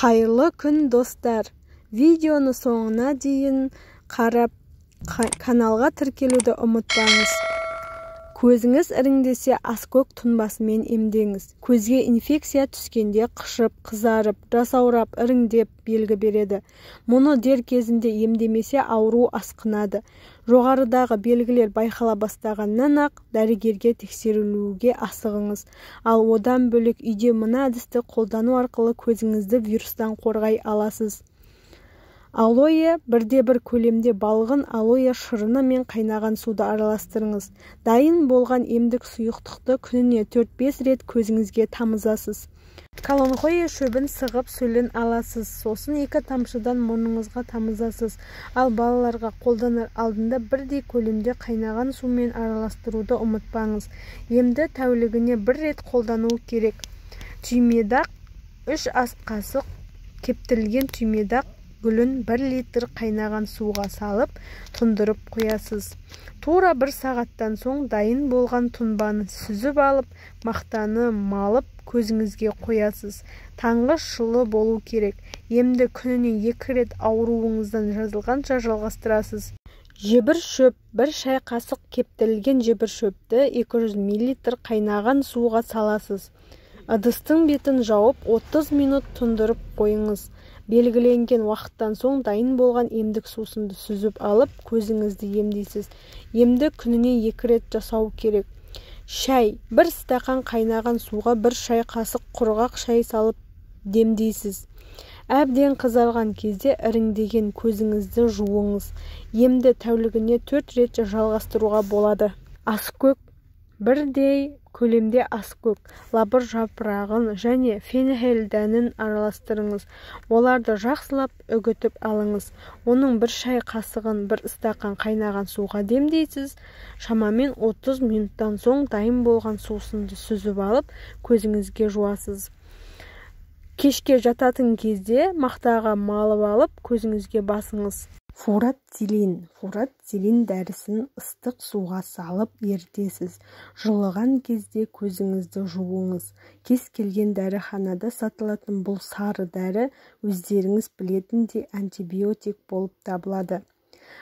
Қайырлы күн, достар! Видеоны соңына дейін қарап, каналға тіркелуді ұмытпаңыз. Көзіңіз іріңдесе, аскөк тұнбасымен емдеңіз. Көзге инфекция түскенде қышып, қызарып, жасаурап, іріңдеп белгі береді. Мұны дер кезінде емдемесе, ауру асқынады. Жоғарыдағы белгілер байқала бастағаннан-ақ дәрігерге тексерілуге асығыңыз. Ал одан бөлек үйде мына әдісті қолдану арқылы көзіңізді вирустан қорғай аласыз. Алоэ бірде-бір көлемде балғын алоэ шырыны мен қайнаған суды араластырыңыз. Дайын болған емдік сұйықтықты күніне 4-5 рет көзіңізге тамызасыз. Каланхоэ шөбін сығып, сөлін аласыз. Сосын 2 тамшыдан мұрныңызға тамызасыз. Ал балаларға қолданар алдында бірдей көлемде қайнаған сумен араластыруды ұмытпаңыз. Емді тәулігіне бір рет қолдану керек. Түймедақ 3 ас қасық кептірілген түймедақ гүлін 1 литр қайнаған суға салып, тұндырып қоясыз. Тура 1 сағаттан соң дайын болған тұнбаны сүзіп алып, мақтаны малып көзіңізге қоясыз. Таңғы шылы болу керек. Емді күніне 2 рет ауруыңыздан жазылғанша жалғастырасыз. Жебір шөп 1 шай қасық кептірілген жебір шөпті 200 мл қайнаған суға саласыз. Ыдыстың бетін жауып, 30 минут тұндырып қойыңыз. Белгіленген уақыттан соң дайын болған емдік сусынды сүзіп алып, көзіңізді емдейсіз. Емді күніне 2 рет жасау керек. Шай. 1 стақан қайнаған суға 1 шай қасық құрғақ шай салып демдейсіз. Әбден қызарған кезде іріңдеген көзіңізді жуыңыз. Емді тәулігіне 4 рет жалғастыруға болады. Аскөк бірдей көлемде аскөк, лабыр жапырағын және фенхель дәнін араластырыңыз. Оларды жақсылап үгітіп алыңыз. Оның 1 шай қасығын 1 стақан қайнаған суға демдейсіз. Шамамен 30 минуттан соң дайын болған сусынды сүзіп алып, көзіңізге жуасыз. Кешке жататын кезде мақтаға малып алып, көзіңізге басыңыз. Фурацилин. Фурацилин дәрісін ыстық суға салып ерітесіз. Жылыған кезде көзіңізді жуыңыз. Кез келген дәріханада сатылатын бұл сары дәрі өздеріңіз білетіндей антибиотик болып табылады.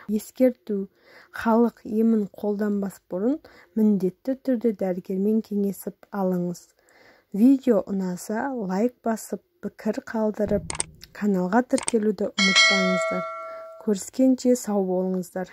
Ескерту: халық емін қолданбас бұрын міндетті түрде дәрігермен кеңесіп алыңыз. Видео ұнаса, лайк басып, пікір қалдырып, каналға тіркелуді ұмытпаңыздар. Көріскенше сау болыңыздар.